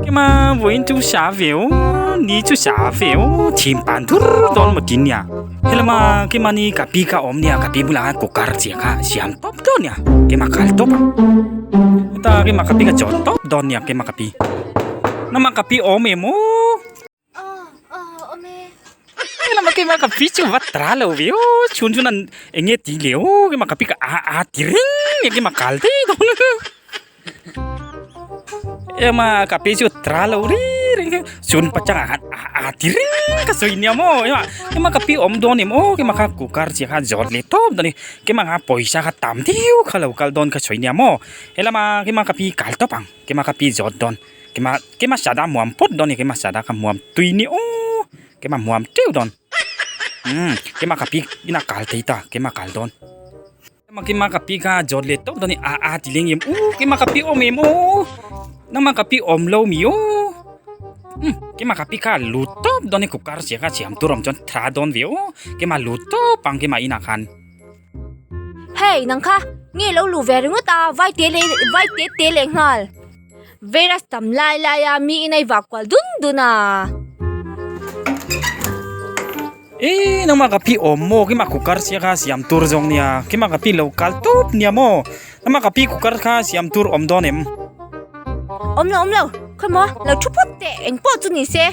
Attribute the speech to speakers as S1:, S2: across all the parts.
S1: Kima vawiin chu sa ve aw ni chu sa ve aw thim pan thur dawn maw tin nia helama kima ni ka pi kha awm nia ka pi bulah khan kukar chiah kha siam tawp dawn nia kima kal tawp ang heta kima ka pi ka chawl tawp dawn nia kima ka pi nama ka pi awm em aw. Helama kima ka pi chu va tra lo ve aw chhun chhun an eng nge ti leh aw kima ka pi ka a a ti reng nia kima kal daih dawn ema ka pi chu tra lo ri reng a chhun pachang ah khan a a ti reng ka sawi nia maw ema kima ka pi awm dawn em aw kima kha cooker chiah kha zawt leh tawp dawn a ni kima kha pawisa kha tam deuh kha lo kal dawn ka sawi nia maw helama kima ka pi kal tawp ang kima ka pi zawt dawn. Kema kema sada muam pawt dawn a ni kema sada kha muam tui ni aw kema muam teuh dawn umm kema ka pi ina kal thei ta kema kal dawn kema kema ka pi kha zawt leh tawp dawn a ni a a ti leng em u kema ka pi awm em aw nangmah ka pi awm lo mi aw umm kema ka pi kha lut tawp dawn a ni cooker chiah kha siam tur awm chuan tha dawn ve aw kema lut tawp ang kema inah khan.
S2: Hey nang kha nge lo luh ve ringawt a vai te leh vai te te leh nghal. Virus tam lai lai a mi in a i vak kual dun dun a.
S1: Eee nangmah ka pi awm maw kima cooker sia kha siam tur zawng nia kima ka pi lo kal tawp nia maw nangmah ka pi cooker kha siam tur awm dawn em.
S2: Awm lo awm lo khawi maw lo thu phawt teh eng pawh chu ni se.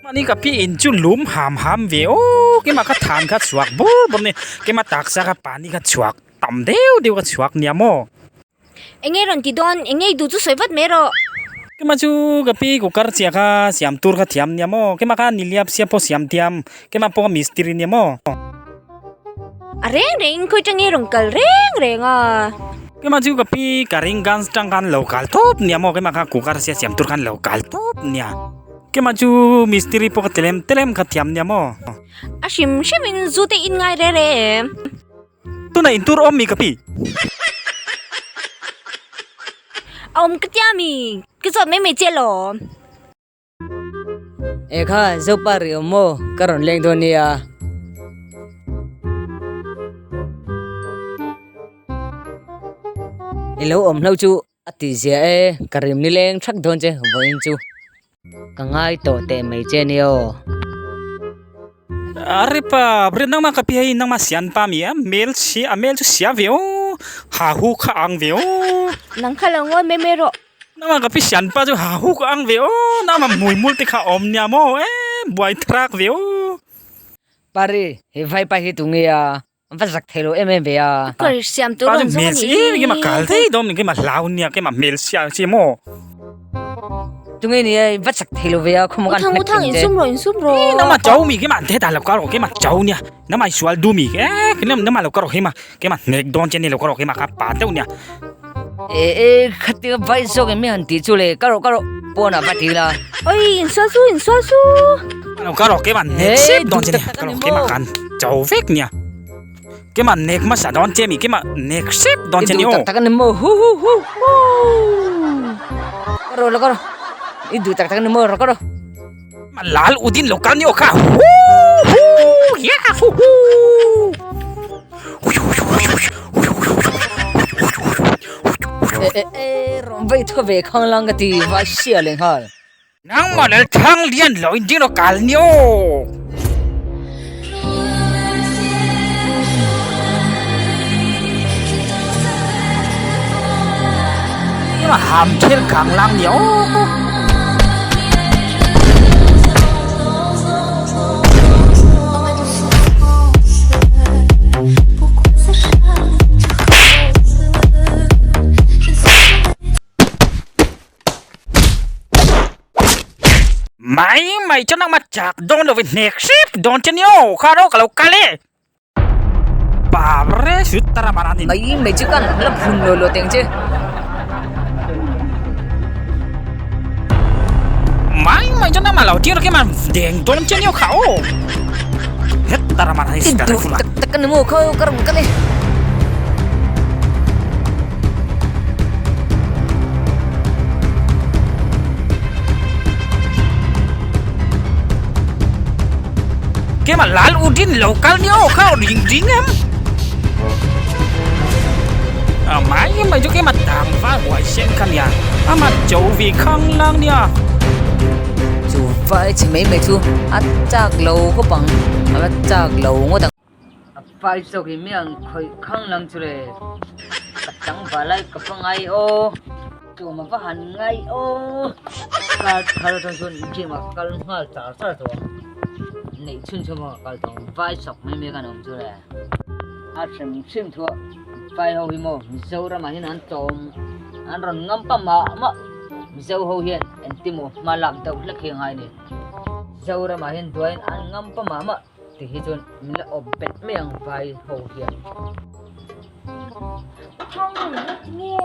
S1: Mahni ka pi in chu lum ham ham ve aw kima ka than kha chhuak bur bur a ni kima taksa kha pani kha chhuak tam deuh deuh kha chhuak nia maw.
S2: Enge rawn ti dawn, enge i duh chu sawi vat mai rawh.
S1: Kima chu ka pi cooker chiah kha siam tur kha thiam nia maw? Kima kha niliap sia pawh siam thiam, kima pawh mistiri nia maw?
S2: A reng reng in khawi tang nge rawn kal reng reng a.
S1: Kima chu ka pi ka ring guns tang khan lo kal tawp nia maw? Kima kha cooker sia siam tur khan lo kal tawp nia. Kima chu mistiri pawh kha telem telem kha thiam nia maw?
S2: A hrim hrim in zu te in ngai re re em?
S1: Tunah in tur awm mi ka pi.
S2: A awm ka tia mi, ka zawt mai mai che law.
S3: E kha Zopa ri awm maw ka rawn leng dawn nia. I lo awm hlo chu a tih zia e, ka rim ni leng thak dawn che vawiin chu. Ka ngai tawh teh mai che nia aw.
S1: Are pa bre nangmah ka pi hei nangmah sian pa mi a hmel si a hmel chu sia ve aw ha hu kha ang ve aw.
S2: Nang kha lo ngawi mai mai rawh.
S1: Nangmah ka pi sian pa chu ha hu kha ang ve aw nangmah hmuimul te kha awm nia maw e buai thrak ve aw.
S3: Pari he vai pa hi tunge a va zak thei lo em em ve a.
S2: Cooker siam tur rawn zawng a nih hi.
S1: Keimah kal thei dawn keimah hlau nia keimah hmel sia si maw.
S3: Tunge ni a va chak thei lo ve a khawm kan
S2: Uthang uthang insum rawh insum rawh.
S1: Ih nangmah chau mi keimah the ta lo kal rawh keimah chau nia nangmah i sual du mi e nangmah lo kal rawh keimah keimah hnek dawn che ni lo kal rawh keimah kha pa deuh nia.
S3: E e khatia vai zawk in mi han tih chu le kal rawh kal rawh pawnah va ti ila.
S2: Oi insual su insual su.
S1: Lo kal rawh keimah hnek sep dawn che ni kal rawh keimah khan chau vek nia keimah hnek hmasa dawn che mi keimah hnek sep dawn che ni aw.
S3: I duh tak tak a ni maw hu hu hu hu. Ka rawh lo ka rawh i duh tak tak a ni maw rawh ka rawh.
S1: Lal udin lo kal ni aw kha hu hu ya hu hu.
S3: E e e rawn vei thaw ve khang lang ka ti vai sia leh nghal.
S1: Nangmah lal thang lian lo in ding lo kal ni aw. Ema ham thel kang lang ni aw. Mai mai chu nangmah chak dawn lovin hnek hrep dawn che ni aw kha ro ka lo kal e. Babre sut tara mana ni.
S3: Mai mai chu kan la phun lo lo teng che.
S1: Mai mai chu nangmah lo tir ke ma deng dawn che ni aw kha aw. Het tara mana ni
S3: I duh tak tak a ni maw kha ka rawn kal e.
S1: Kema lal udin lo kal ni aw kha ring ring em. mai chu keimah tlangval huaisen kha nia, amah cho ve khanglang nia.
S3: Chu vai chhe mai mai chu a chak lo khawp ang, a va chak lo ngawt ang. A vai zawk hi mi ang khawih khanglang chu le, ka tlangval lai ka va ngai aw, tlawm a va han ngai aw, kar thar atang chuan gym ah ka kal nghal char char tawh ang, neih chhun chhun pawh ka kal tawh ang, vai chawk mai mai khan a awm chu le. A hrim hrim thu a vai ho hi maw Mizoram ah hian an tlawm an rawn ngam pa mah mah Mizo ho hian engti maw hma lak deuh hlek hi a ngai a ni Mizoram ah hian duain an ngam pa mah mah tih hi chuan min la awp bet mai ang vai ho hian.
S2: Thang nge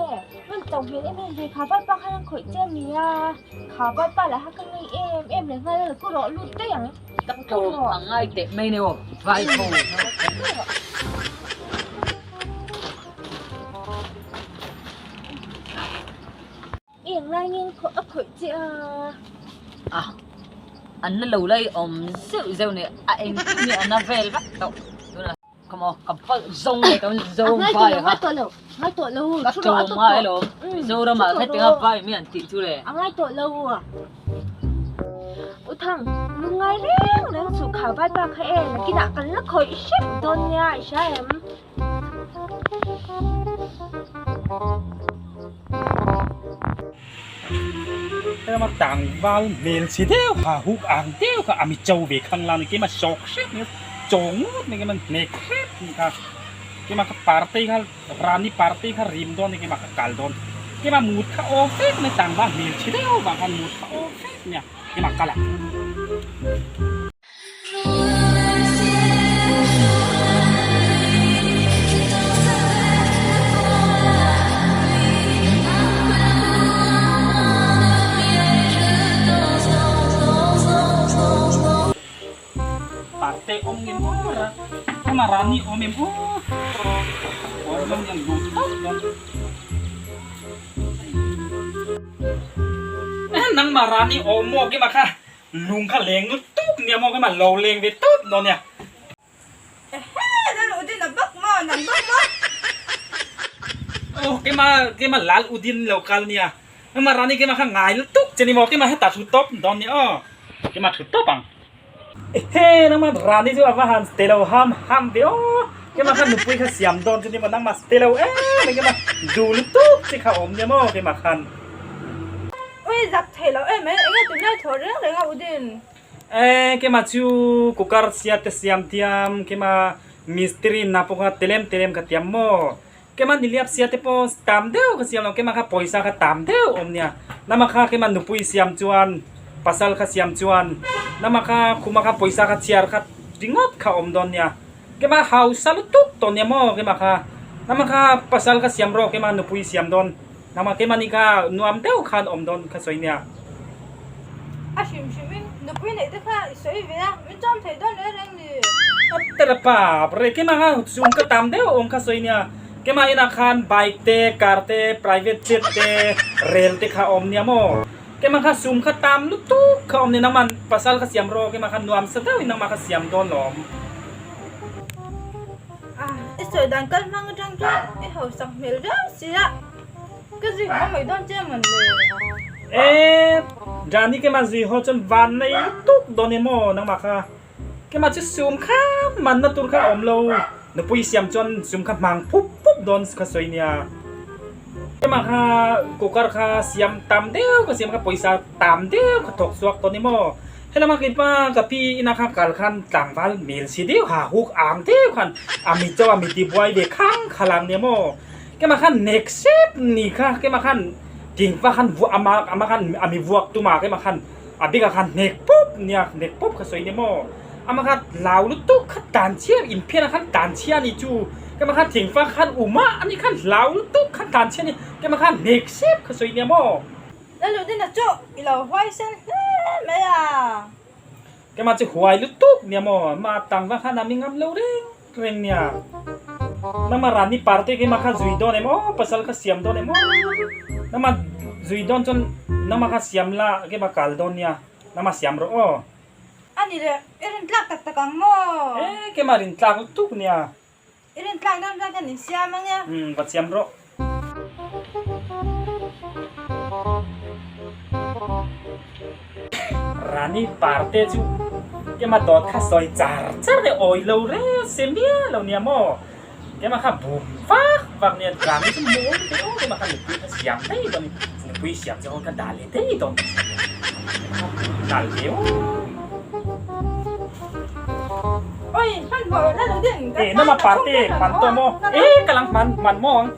S2: rawn to hmel em em ve kha vaipa khan an khawih che a ni a kha vaipa lah kha ka ngei em em leh nghal a la ku rawh lut daih ang.
S3: Tak tlawm a ngai teh mai ni aw vai ho.
S2: Eng lai nge a khawih che a?
S3: A an na lo lai awm zeuh zeuh ni a engtin nge a na vel vek tawh tunah come on ka palh zawng leh tawh zawng vai kha
S2: Ngai tawh lo ngai tawh lo
S3: ka tlawm ngai alawm Mizoramah hetianga vai mi an tih chu le
S2: a ngai tawh lo U Thang lungngai reng reng chu kha vaipa kha e nakinah kan la khawih hrep dawn nia i hria em?
S1: Hema tlangval hmel chhe deuh kha huk ang deuh kha a mi cho ve khang lang ni keimah sawk hrep mai chaw ngawt mai keimah hnek hrep ni kha keimah kha partei kha rani partei kha rim dawn ni keimah kha kal dawn keimah mut kha aw vek mai tlangval hmel chhe deuh vang khan mut kha aw vek nia keimah kal ang. Parte awm ngem aw ra ama rani awm em aw awm zawng hian lut tawp dawn nangmah rani awm maw kima kha Lung kha leng lut tuk nia maw kema lo leng ve tawp dawn nia.
S4: Ehe Lal Udin a bak maw nang bak maw.
S1: Aw kema kema Lal Udin lo kal nia. Kema rani kema kha ngai lut tuk che ni maw kema heta thu tawp dawn nia aw. Kema thu tawp ang. Ehe nangmah rani chu a va han ste lo ham ham ve aw. Kema kha nupui kha siam dawn chu ni maw nangmah ste lo em mai kema duh lutuk che kha awm nia maw kema khan.
S4: Ui zak thei lo em mai, enge tunlai thaw reng reng a Udin?
S1: E kema chu cooker sia te siam thiam, kema mistiri na pawh kha telem telem ka tiam maw? Kema niliap sia te pawh tam deuh ka siam lo, kema kha pawisa kha tam deuh awm nia. Nama kha kema nupui siam chuan, pasal kha siam chuan, nama kha khuma kha pawisa kha chhiar kha ringawt kha awm dawn nia. Kema hausa lutuk tawh nia maw kema kha, nama kha pasal kha siam rawh kema nupui siam dawn. Nangmah keimahni kha nuam deuh khan awm dawn kha sawi nia.
S4: A hrim hrimin nupui neih te kha i sawi ve a, min chawm thei dawn reng reng ni.
S1: A tera pa bre keimah kha chung ka tam deuh awm kha sawi nia. Keimah inah khan bike te, car te, private jet te, rel te kha awm nia maw. Keimah kha sum kha tam lutuk kha awm nia nangmah pasal kha siam rawh keimah kha nuam sa deuhin nangmah kha siam dawn lawm.
S4: A, i sawi dan kal hmang atang chuan i hausak hmel viau sia, ka zui haw mai dawn che mawn le.
S1: E, Jani keimah zui haw chuan van nei lutuk dawn em aw nangmah kha. Keimah chu sum kha manna tur kha a awm lo, nupui siam chuan sum kha hmang phup phup dawn kha sawi nia. Keimah kha cooker kha siam tam deuh ka siam kha pawisa tam deuh kha thawk chhuak dawn em aw. Helama keimah ka pi ina kha kal khan tlangval hmel si deuh ha huk ang deuh khan a mi chauh a mi ti buai ve khang khalang nia maw keimah khan nek sep ni kha keimah khan tingva khan vuah ama ama khan a mi vuak tuma keimah khan a bikah khan hnek pawp nia hnek pawp kha sawi nia maw ama kha lau lutuk kha tan chhia inphian ah khan tan chhia a ni chu keimah khan thingfa khan uma a ni khan hlau lutuk khan tan chhia a ni keimah khan hnek sep kha sawi nia maw.
S4: Laludina chu i lo huaisen hle mai a.
S1: Keimah chu huai lutuk nia maw, mah tang va khan a mi ngam lo reng reng nia. Nangmah rani parte keimah kha zui dawn em aw, pasal kha siam dawn em aw. Nangmah zui dawn chuan nangmah kha siam la keimah kal dawn nia, nangmah siam rawh aw.
S4: A ni le, i rin tlak tak tak ang maw?
S1: E, keimah rin tlak lutuk nia.
S4: I rin tlak dawn chuan kan insiam ang e.
S1: Umm, va siam rawh. Rani parte chu kema dawt kha sawi char char e awi lo reng se miah lo nia maw? Kema kha bum vak vak nia Rani chu mawi te aw kema kha nupui kha siam daih dawn nupui siam chu kha dah leh daih dawn kema kha bum nal ve aw.
S4: Oi hmanhmawh la lo ding
S1: E nama parte man tawh maw? E ka lang hman man maw ang.